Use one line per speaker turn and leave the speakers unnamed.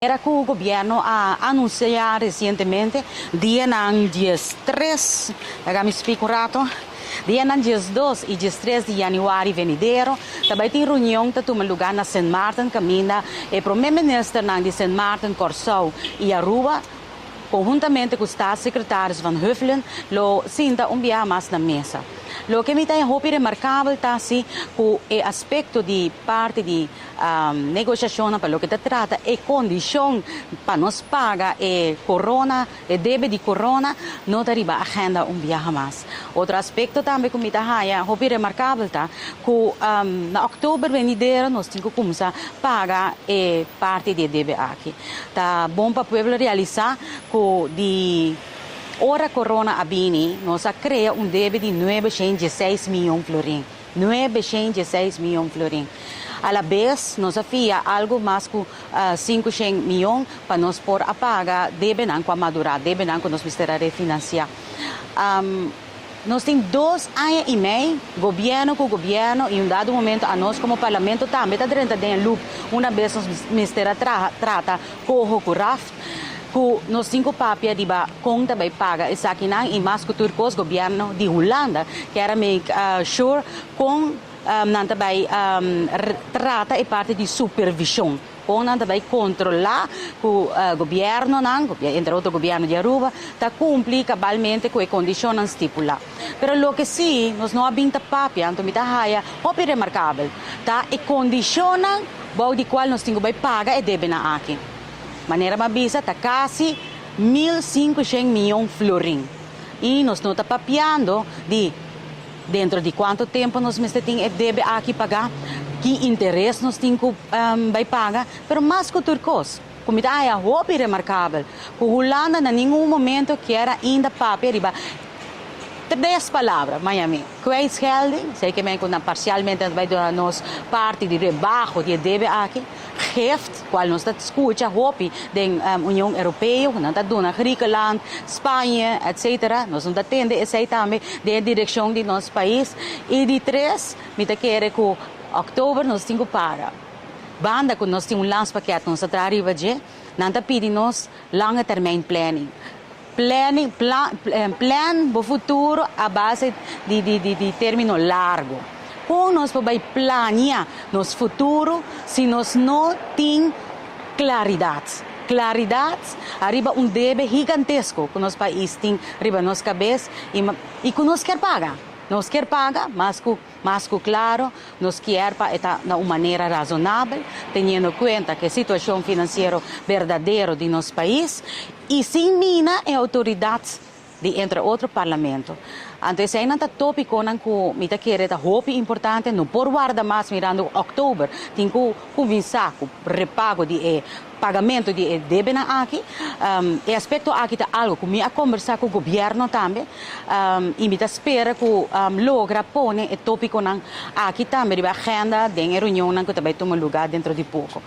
Era ku gobièrnu a anunsiá resientemente, dianan 13, laga mi splika un ratu, dianan 12 i 13 di yanüari venidero, tambe tin reunion ta tuma lugá na Sint Maarten, kaminda e promé ministernan di Sint Maarten, Kòrsou i Aruba, konhuntamente ku staatssecretaris Van Huffelen, lo sinta un biaha mas na mesa. Loke mi ta hopi remarkabel ta si ku e aspekto di parti di negosiashon pa loke ta trata e kondishon pa nos paga e corona, e debe di corona, no ta riba agenda un biaha mas. Otro aspekto tambe ku mi ta haya hopi remarkabel ta ku na òktober venidero nos tin ku kuminsá paga e parti di e debe aki. Ta bon pa pueblo realisá ku di ora corona a bini, nos a krea un debe di 916 mion florin. 916 mion florin. A la bes, nos a fia algu mas ku 500 mion pa nos por a paga debenan ku a madurá, debenan ku nos mester a refinansiá. Nos tin 2 aña i mei, gobièrnu ku gobièrnu, i un dado momento anos komo parlamento tambe ta drenta den loop, un bes nos mester a trata koho ku RAFT, ku nos tin ku papia riba kon ta bai paga esakinan. I mas ku tur kos, gobièrnu di Hulanda kier make sure kon nan ta bai trata e parti di supervishon, kon nan ta bai kontrolá ku gobièrnunan, entre otro gobièrnu di Aruba, ta kumpli kabalmente ku e kondishonnan stipulá. Pero loke sí nos no a bin ta papia, anto mi ta haya hopi remarkabel, ta e kondishonnan bou di kual nos tin ku bai paga e debenan aki. Manera m'a bisa, ta kasi 1500 mion florin. I nos no ta papiando di dentro di kuantu tempu nos mester tin e debe aki pagá, ki interes nos tin ku bai paga, pero mas ku tur kos, ku mi ta haya hopi remarkabel, ku Hulanda na ningun momento kier ainda papia riba tres palabra, Miami. Kwijtschelding, zeker men ku parsialmente bai duna nos parti di rebaho di debe aki, gift, kual nos ta skucha hopi den Union Europeo, nan ta duna Griekenland, Spanje, etc. Nos no ta tende esei tambe den direkshon di nos pais. I di tres, mi ta kere ku òktober nos tin ku paga. Banda ku nos tin un landspakket, nos ta riba dje, nan ta pidi nos lange termijn planning. Planning, plan bo futuro a base di término largu. Kon nos por plania nos futuro si nos no tin klaridat? Klaridat riba un debe gigantesko ku nos pais tin riba nos kabes i ku nos ke paga. Nos ke paga, mas ku klaro, nos ke pa ta na un manera rasonabel, teniendo kuenta ku e situashon finansiero berdadero di nos pais i sin mina e outoridat di, entre otro, parlamento. Anto, esei ta tópikonan ku mi ta kere ta hopi importante, no por warda mas, mirando òktober, tin ku kuminsá ku repago di e pagamento di e debenan aki. E aspekto aki ta algu ku mi a kombersá ku gobièrnu tambe, i mi ta spera ku logra pone e tópikonan aki tambe riba agenda den e reunionnan ku ta bai tuma lugá dentro di poko.